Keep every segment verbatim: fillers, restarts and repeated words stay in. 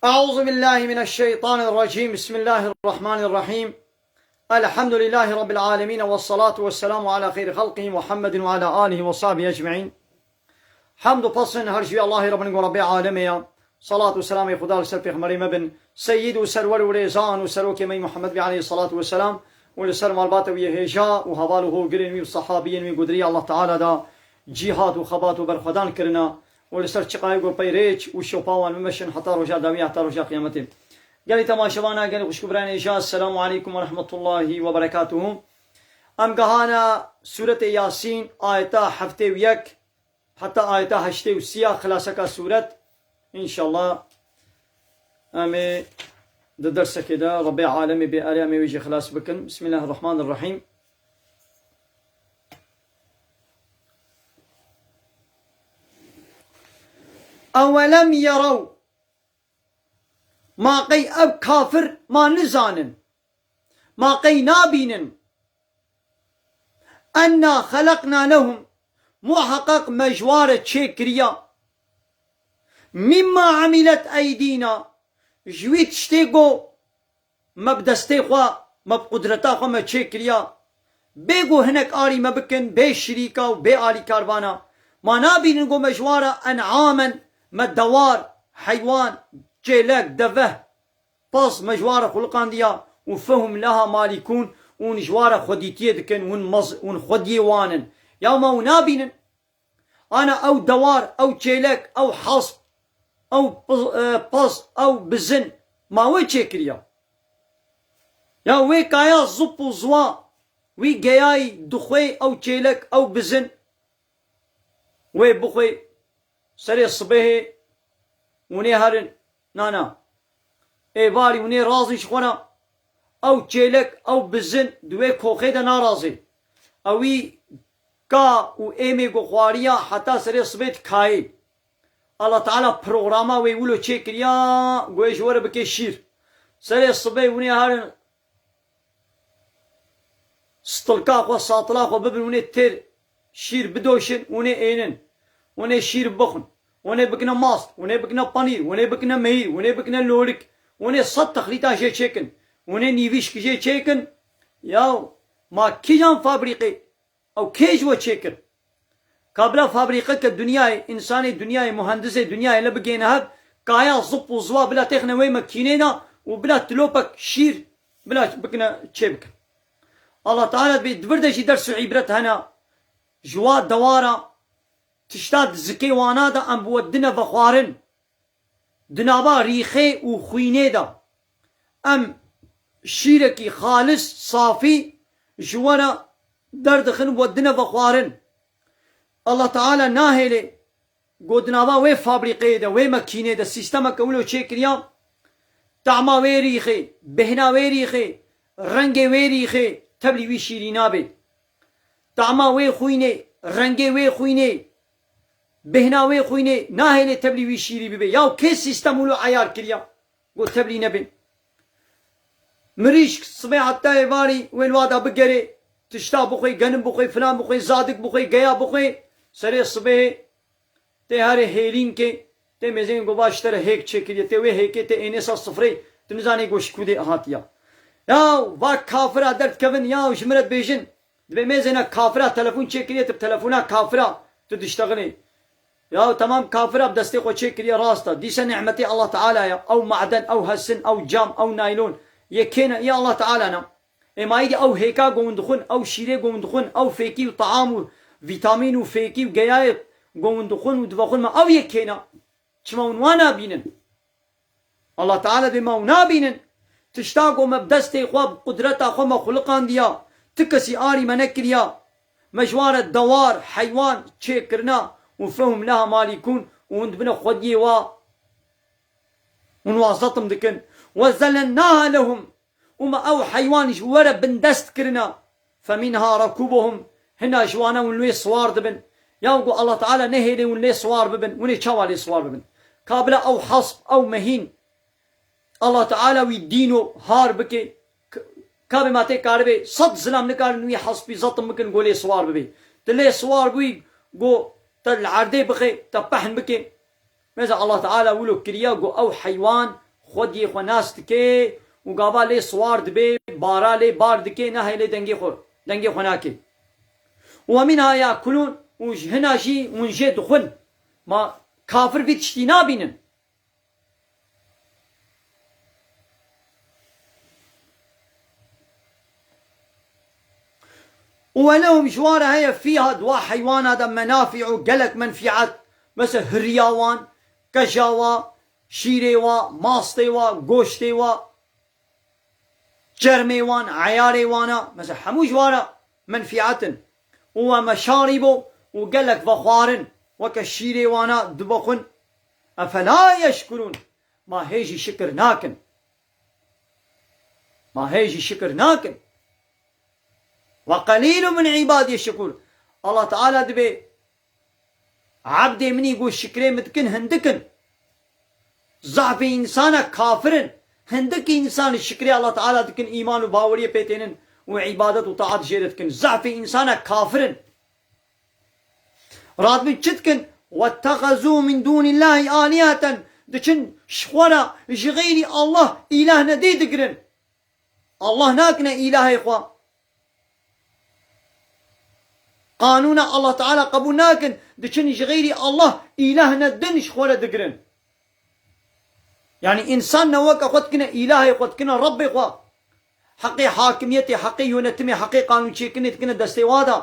أعوذ بالله من الشيطان الرجيم. بسم الله الرحمن الرحيم. الحمد لله رب العالمين، والصلاة والسلام على خير خلقه محمد وعلى آله وصحبه أجمعين. Hemd û pesn her ji wî Allahê re bin, go Rebbê alemê ya. Salat û selamê Xuda li ser pêxemberê me bin, seyyid û serwer û rêzan û serokê me Muhammed bî aleyhissalatu vesselam, û li ser malbata wî yê hêja û heval û hogirên wî û sahabiyên wî, go di rêya Allah Teala da cîhad û xebat û berxwedan kirina, û li ser çiqayê go peyrêç û şopa wan bimeşin heta roja dawî, heta roja qiyametê. Gelî temaşevana, gelî xwişk û birayên hêja, Esselamu aleykum ve rahmetullahi ve berekatuhu. Em gehana Sûretê Yasîn, ayeta heftê û yek heta ayeta heştê û sî ya xilaseka sûret. Înşallah em ê di dersekê de Rebbê alemê bê erê em ê wê jî xilas bikin. Bismillahirrahmanirrahîm. Ewelem yerew, ma qey ev kafir ma nizanin, ma qey nabînin, enna xeleqna lehum, muheqeq me ji wa re çêkiriya, mimma emilet eydîna, ji wî tiştê go me bi destê xwe, me bi qudreta xwe me çêkiriya, bê go hinek arî me bikin, bê şirîka û bê alîkarvana. Ma nabînin go me ji wan re en'amen, me dewar, heywan, çêlek, deve, pez me ji wan re xuliqandiya û fehum leha malîkûn, û hûn ji wan re xwedîtiyê dikin, hûn mez-, hûn xwediyê wan in. Ya ma hûn nabînin? Ana ew dewar, ew çêlek, ew hesp, ew piz-, e, pez, ew bizin, ma wê çêkiriya? Ya wê kaya zip û ziwa, wî geyayî dixwê ew çêlek, ew bizin, wê bixwê, serê sibehê hûn ê herin. Na, na. Êvarî hûn ê razin ji xwe re. Ew çêlek, ew bizin di wê koxê de narazê. Ewî ka û êmê ku xwariya heta serê sibê dikayê. Allah Teala programa wê wilo çêkiriya, ku wê ji we re bike şîr. Serê sibê hûn ê herin, stilka xwe, satila xwe bibin, hûn ê têr şîr bidoşin, hûn ê ênin. Hûn ê şîr bixwin. Hûn ê bikine mast, hûn ê bikine panîr, hûn ê bikine mehîr, hûn ê bikine lorik. Hûn ê sed texlîta jê çêkin. Hûn ê nîvîşk jê çêkin. Yaw, ma kîjan fabrîqê? Ew kê ji we çêkir? Ka bila fabrîqeke dinyayê, însanê dinyayê, muhendisê dinyayê li bigêne hev, kaya zip û ziwa bila têxine wê mekînê de û bila tilopek şîr bila bikine çê bikin. Allah Teala dibê di vir de jî ders û îbret hene. Ji wa dewara tişta di zikê wana de em bi we dine vexwarin. Di nava rîxê û xwînê de em şîrekî xalis, safî ji we re derdixin, we dine vexwarin. Allah Teala nahêlê ku di nava wê fabrîqeyê de, wê mekînê de sîstemeke wilo çêkiriya, tahma wê rîxê, bêhna wê rîxê, rengê wê rîxê tevlî wî şîrî nabe. Tahma wê xwînê, rengê wê xwînê, bêhna wê xwînê nahêlê tevlî wî şîrî bibe. Yaw kê sîstem wilo eyar kiriya ku tevlî nebe? Mirîşk sibê heta êvarî wê li wa da bigerê, tişta bixwê, genim bixwê, filan bixwê, zadik bixwê, geya bixwê, serê sibê tê herê hêlînkê, tê mêzên ku va ji te re hêk çêkiriye, tê wê hêkê tê ênê ser sifrê, tu nizanî ku ji ku dê hatiya. Ya va kafira derdikevin, ya ji min re dibêjin, dibê mêzêna kafira telefon çêkiriye, tu bi telefona kafira tu diştexilî. Ya temam, kafira bi destê xwe çêkiriye, rast e. Dîse nîmetê Allah Teala ya. Ew maden, ew hesin, ew cam, ew naylon. Yê kê ne? Yê Allah Teala ne. Ê ma îdî ew hêka ku hûn dixwin, ew şîrê ku hûn dixwin, ew fêkî û team û vîtamîn û fêkî û geyayê ku hûn dixwin û divexwin me, ew yê kê ne? Çima hûn wan nabînin? Allah Teala dê ma hûn nabînin? Tişta ku me bi destê xwe, bi qudreta xwe me xuliqandiya, ti kesî arî me nekiriya. Me ji wan re dewar, heywan çêkirina û fehum leha malîkûn û hûn dibine xwediyê wa, hûn wa zetm dikin. Ve zellennaha lehum. Û me ew heywan ji we re bindest kirina. Feminha rekubuhum. Hina ji wana hûn lê siwar dibin. Ya ku Allah Teala nehêlê hûn lê siwar bibin. Hûn ê çawa lê siwar bibin? Ka bila ew hesp, ew mehîn, Allah Teala wî dîno har bike. K-, ka bê ma tê karibê sed zilam nikarin wî hespî zetim bikin, go lê siwar bibê. Tu lê siwar bûyî, go te li erdê bixê, te pehn bike. Mêze Allah Teala wilo kiriya, go ew heywan xwediyê xwe nas dike û gava lê siwar dibe, bara lê bar dike, nahê lê dengê xwe, dengê xwe nake. Û minha yakulûn, û ji hina jî hûn jê dixwin. Ma kafir vî tiştî nabînin. Û welehum, ji wan re heye, fîha, di wa heywana de, menafi'u, gelek menfi'et, mesela hiriya wan, keja wa, şîrê wa, mastê wa, goştê wa, çermê wan, eyarê wana, mesela hemû ji wan re menfi'et in. Û we meşarîbo, û gelek vexwarin, weke şîrê wana dibixwin. Efela yeşkurûn, ma hê jî şikir nakin. Ma hê jî şikir nakin. Ve qelîlun min îbadî şekur. Allah Teala dibê, ebdê min î ku şikrê min dikin hindik in. Zehfê însana kafir in. Hindik însan şikrê Allah Teala dikin, îman û baweriyê pê tênin û îbadet û taat jê re dikin. Zehfê însana kafir in. Radibin çi dikin? "Wettexezû min dûnîllahî alîheten." Diçin ji xwe re ji xeyrî Allah îlah nedî digirin. Allah nakine îlahê xwe. Qanûna Allah Teala qebûl nakin. Diçin ji xeyrî Allah îlah ne din ji xwe re digirin. Yanî însan ne weke xwe dikine îlahê xwe, dikine Rebbê xwe. Heqê hakimiyetê, heqê yönetimê, heqê qanûnçêkirinê dikine destê wa de.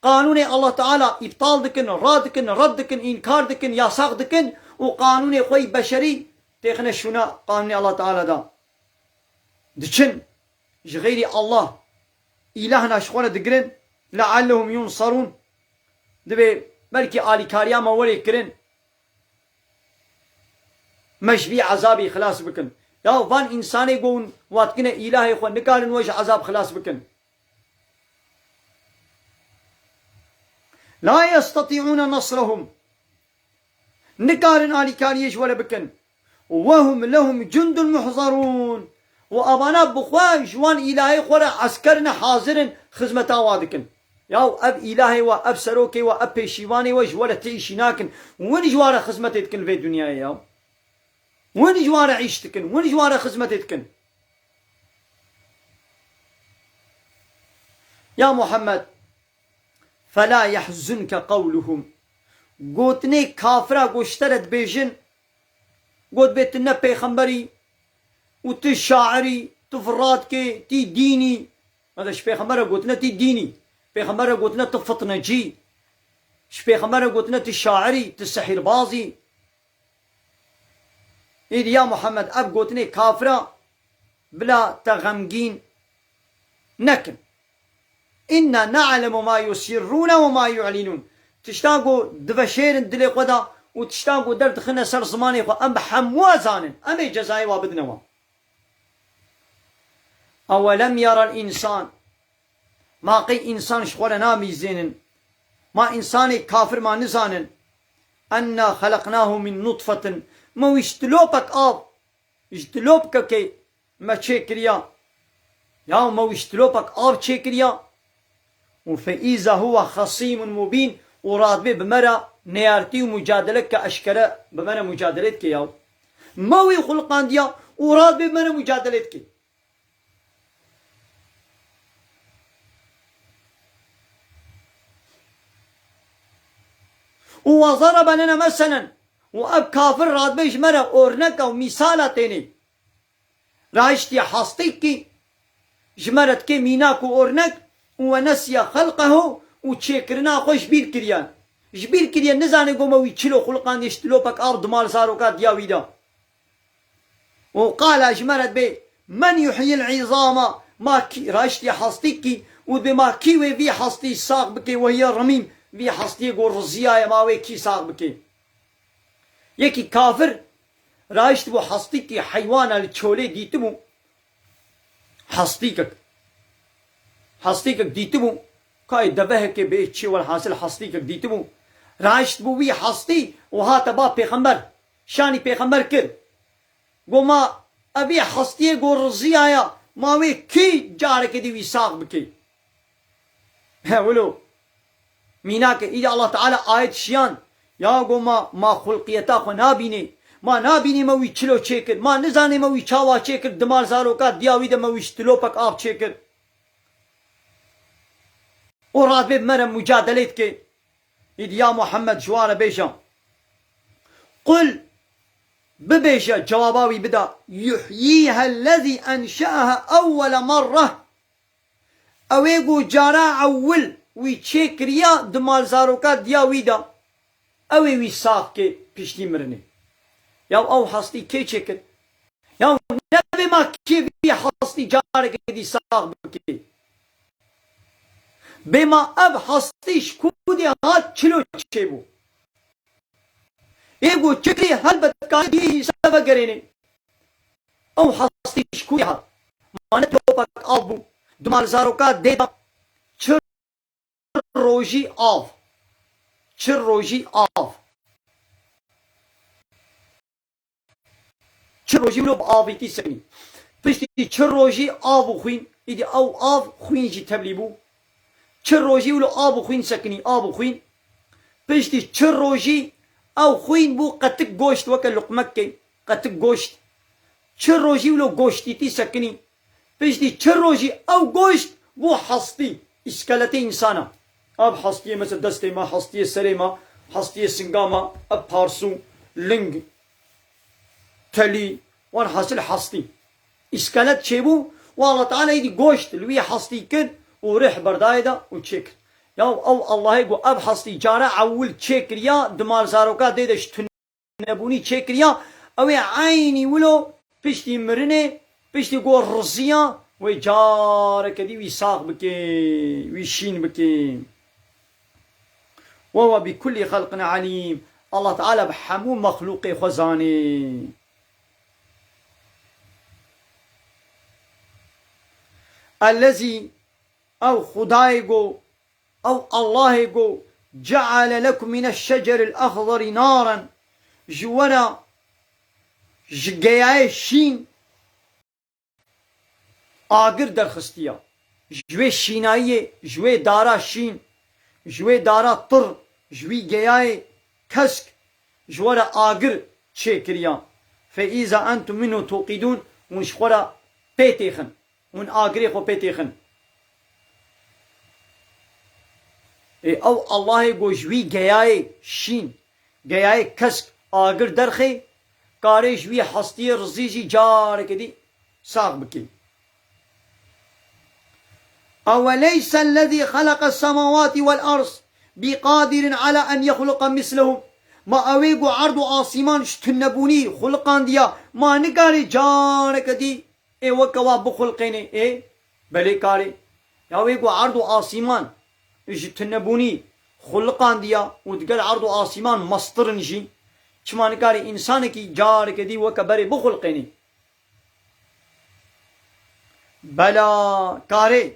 Qanûnê Allah Teala îptal dikin, rad dikin, red dikin, înkar dikin, yasax dikin û qanûnê xwe yî beşerî têxine şûna qanûnê Allah Teala de. Diçin ji xeyrî Allah îlahna ji xwe re digirin, leallehum yunsarûn. Dibê belkî alîkariya me werê kirin, me ji vî ezabê xilas bikin. Ya van însanê ku hûn watkine îlahê xwe, nikarin we ji ezab xilas bikin. La yesteti'ûne nasrehum. Nikarin alîkariyê ji we re bikin. Û wehum lehum cundun muhzerûn. Û avana bi xwe ji wan îlahê xwe re esker ne hazir in, xizmeta wa dikin. Yaw ev îlahê we, ev serokê we, ev pêşîvanê we ji we re ti îşî nakin. Win ji wan re xizmetê dikin li vê dinyayê yaw. Win ji wan re îş dikin, win ji wan re xizmetê dikin. Ya Muhammed, fela yehzunke qewluhum. Gotinê kafira ku ji te re dibêjin, got bê tu ne pêxemberî û tu şairî, tu vira dikê, tî dînî. Mesela ji pêxember re gotine tî dînî, pêxember re gotine tu fitnecî, ji pêxember re gotine tu şairî, tu sihîrbazî. Îdî ya Muhammed, ev gotinê kafira bila te xemgîn nekin. Inna na'lemu ma yusirrûne ve ma yu'linûn. Tişta ku diveşêrin dilê xwe de û tişta ku derdixine ser zimanê xwe, em bi hemû zanin. Em ê cezayê wa bidine wan. Ewelem yerel însan. Ma qey însan ji xwe re namîzênin? Ma însanê kafir ma nizanin? Enna xeleqnahu min nutfetin. Me wî ji dilopek av, ji dilopkekê me çêkiriya. Ya me wî ji dilopek av çêkiriya. Û fe îza huwe xesîmun mubîn. Û radibê bi me re neyartî û mucadeleke eşkere bi me re mucadele dike ya. Me wî xuliqandiya û radibê bi me re mucadele dike. Û we zerebe lene meselen, û ev kafir radibê ji me re orneka û mîsala tênê. Rahiştiye hastîkî ji me re dikê mînak û ornek, û we nesiye xelqehu, û çêkirina xwe ji bîr kiriye. Ji bîr kiriye, nizane goma wî çilo xuliqandiye ji dilopek av dima li zaroka diya wî de. Û qala ji me re dibê, "Men yuhyil izama", ma kî, raştî hastî kî, û dibê ma kî wê vî hastî sax bike, we hiye remîm, vî hastiyê ku riziyaye, ma wê kî sax bike? Yekî kafir raşt bû hastîkî heywana li çolê dîtibû. Hastîkek. Hastîkek dîtibû. Kayê devehekê bê çi, welhasil hastîkek dîtibû. Raşt bû wî hastî û hate ba pêxember. Şanî pêxember kir. Go ma evî hastiyê go riziyaya, ma wê kî carekê dî wî sax bikê? He wilo. Mînake îdî Allah Teala ayet şiyan. Ya go ma, ma xulqiyeta xwe nabînê. Ma nabînî me wî çilo çêkir. Ma nizanê me wî çawa çêkir. Di mal zaroka diya wî de me wî ji tilopek av çêkir. Û radibê bi me re mucadelê dike. Îdî ya Muhammed ji wan re bêje. Qul, bibêje, cewaba wî bida. Yuhyîha ellezî enşe'eha ewwele merreh. Ew ê ku cara ewil wî çêkiriya di mal zaroka diya wî de. Ew ê wî sax ke piştî mirinê. Ya ew hastî kê çêkir? Ya nebê ma kê vî hastî careke dî sax bike. Bê ma ev hastî ji ku dê hat çilo çêbû. Ê ku çikirî helbet kare dî îsa vegerêne. Ew hastî ji ku dê hat? Ma ne topek av bû. Di mal zaroka dê de çi rojî av. Çi rojî av. Çi rojî wilo bi avîtî sekinî. Piştî çi rojî av û xwîn, îdî ew av xwîn jî tevlî bû. Çi rojî wilo av û xwîn sekinî, av û xwîn. Piştî çi rojî ew xwîn bû qetik goşt, weke luqmekê, qetik goşt. Çi rojî wilo goştîtî sekinî. Piştî çi rojî ew goşt bû hastî, îskeletê însana. Ev hastiyê mesela destê me, hastiyê serê me, hastiyê singa me, ev parsû, ling, telî, wan hasil hastî. Îskelet çêbû û Allah Teala êdî goşt li wî hastî kir û rih berdayê de û çêkir. Ya ew Allahê ku ev hastî cara ewil çêkiriya, di mal zaroka dê de ji nebûnî çêkiriya, ew ê eynî wilo piştî mirinê, piştî ku riziya, wê careke dî wî sax bike, wî şîn bike. Ve huve bi kullî xelqin alîm. Allah Teala bi hemû mexlûqê xwe zanê. Ellezî, ew Xwedayê ku Ew Allahê ku ceale lekum mine şeceril exderi naren, ji we re ji geyayê şîn agir derxistiya. Ji wê şînayiyê, ji wê dara şîn, ji wê dara tir, ji wî geyayê kesk, ji we re agir çêkiriya. Fe îza entum minhu tuqidûn, hûn ji xwe re pê têxin. Hûn agirê xwe pê têxin. Ê ew Allahê ku ji wî geyayê şîn, geyayê kesk agir derxê, karê ji wî hestiyê rizî jî careke dî sax bikê. Eweleyse lezî xeleqes semawatî wel erd bi qadirin ala en yexluqa mislehum. Ma ew ê ku erd û asîman ji tunebûnî xuliqandiya, ma nikarê careke dî ê weke wa bixulqênê? Ê, belê karê. Ya wê ku erd û asîman ji tunebûnî xuliqandiya û digel erd û asîman mestir in jî, çima nikarê însanekî careke dî weke berê bixulqênê? Bela, karê.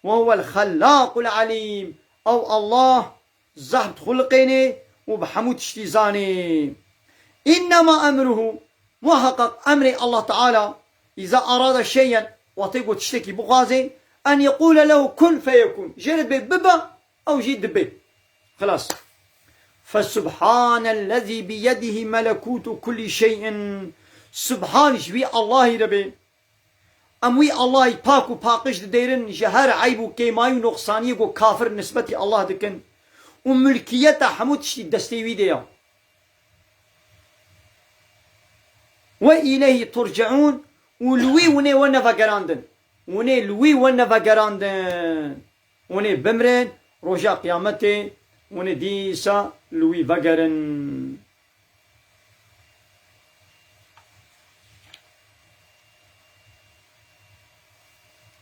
Ve huvel xellaqul alîm. Ew Allah zehf dixulqênê û bi hemû tiştî zanê. Înnema emruhu, muheqeq emrê Allah Teala, îza arada şeyen, wextê ku tiştekî bixwazê, en yeqûle lehu kun feyekûn. Jê re dibê bibe, ew jî dibe. Xilas. Fesubhanellezî biyedihî melekûtu kullî şeyin. Subhan ji wî Allahî re bê. Em wî Allahî pak û paqij didêrin ji her eyb û kêmayî û noqsaniyê ku kafir nisbetî Allah dikin û milkiyeta hemû tiştî destê wî de ya. Ve îleyhî turceûn, û li wî hûn ê werne vegerandin. Hûn ê li wî werne vegerandin. Hûn ê bimrin, roja qiyametê hûn ê dîsa li wî vegerin.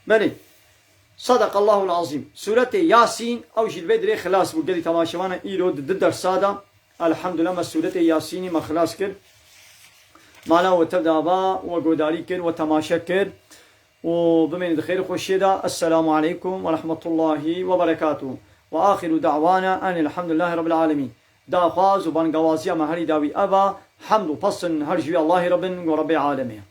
Belê. Sadaqallahul azîm. Sûretê Yasîn, ew jî li vê dirê xilas bû. Gelî temaşevana îro di du dersa de, elhamdulillah, me sûretê Yasînî me xilas kir. Mala we tev de ava, we godarî kir, we temaşe kir. û bimînin di xêr û xweşiyê de. Esselamu aleykum ve rahmetullahi ve berekatuhu. Ve axiru da'wana enil hamdulillahi rabbil alemin. Daxwaz û bangawaziya me herî dawî ev a, hemd û pesn her ji wî Allahî re bin, ku Rebbê alemê ye.